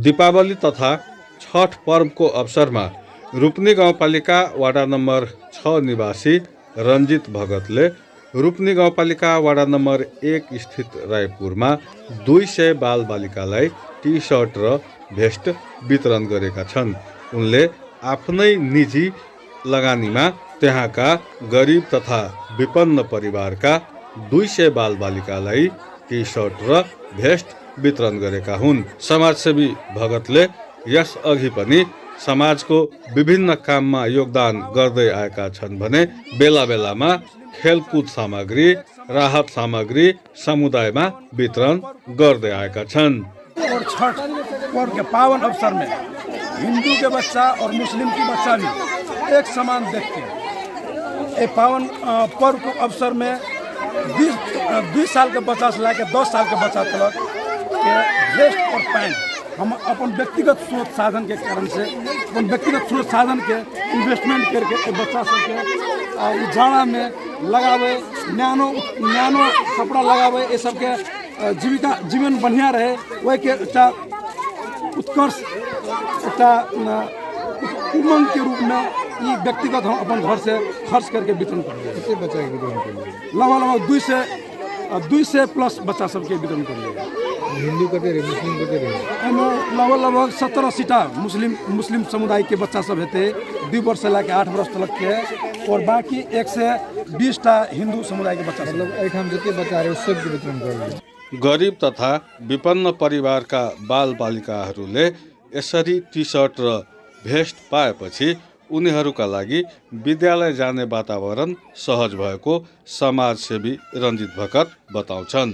दीपावली तथा छठ पर्वको अवसरमा रूपनी गाउँपालिका वडा नम्बर 6 निवासी रञ्जित भगतले रूपनी गाउँपालिका वडा नम्बर 1 स्थित रायपुरमा 200 बालबालिकालाई टी सर्ट र भेस्ट वितरण गरेका छन्। उनले आफ्नै निजी लगानीमा त्यहाँका गरिब तथा विपन्न परिवारका 200 बालबालिकालाई टी सर्ट र भेस्ट वितरण गरेका हुन्। समाजसेवी भगतले यस अघि पनि समाजको विभिन्न काममा योगदान गर्दै आएका छन् भने बेला बेलामा खेलकुद सामग्री, राहत सामग्री समुदायमा वितरण गर्दै आएका छन्। और छठ पर्व के पावन अवसर में हिंदू के बच्चा और मुस्लिम की बच्चा भी एक समान देख के ये पावन पर्व के अवसर में 20 साल के बच्चा से लाके 10 साल के बच्चा तक के वेस्ट और पैंट हम अपन व्यक्तिगत स्रोत साधन के कारण से अपन व्यक्तिगत स्रोत साधन के इन्वेस्टमेंट करके बच्चा सबके जाड़ा में लगावे, न्यानो कपड़ा लगावे, ये सबके जीवन बढ़िया रहे वही के उत्कर्ष उमंग के रूप में ये व्यक्तिगत हम अपन घर से खर्च करके वितरण करेंगे। बच्चा के वितरण करेंगे लगभग 200 प्लस बच्चा सबके वितरण करेंगे। हिंदू कते रहे, मुस्लिम कते रहे? लगभग 17-80 मुस्लिम समुदाय के बच्चा सब हेते 2 वर्ष से लेकर 8 वर्ष तक के, और बाकी 1 से 20 हिंदू समुदाय के बच्चा मतलब एठाम जते बच्चा रहे सबके वितरण करेंगे। गरिब तथा विपन्न परिवारका बालबालिकाहरूले यसरी टी सर्ट र भेस्ट पाएपछि उनीहरूका लागि विद्यालय जाने वातावरण सहज भएको समाजसेवी रञ्जित भगत बताउँछन्।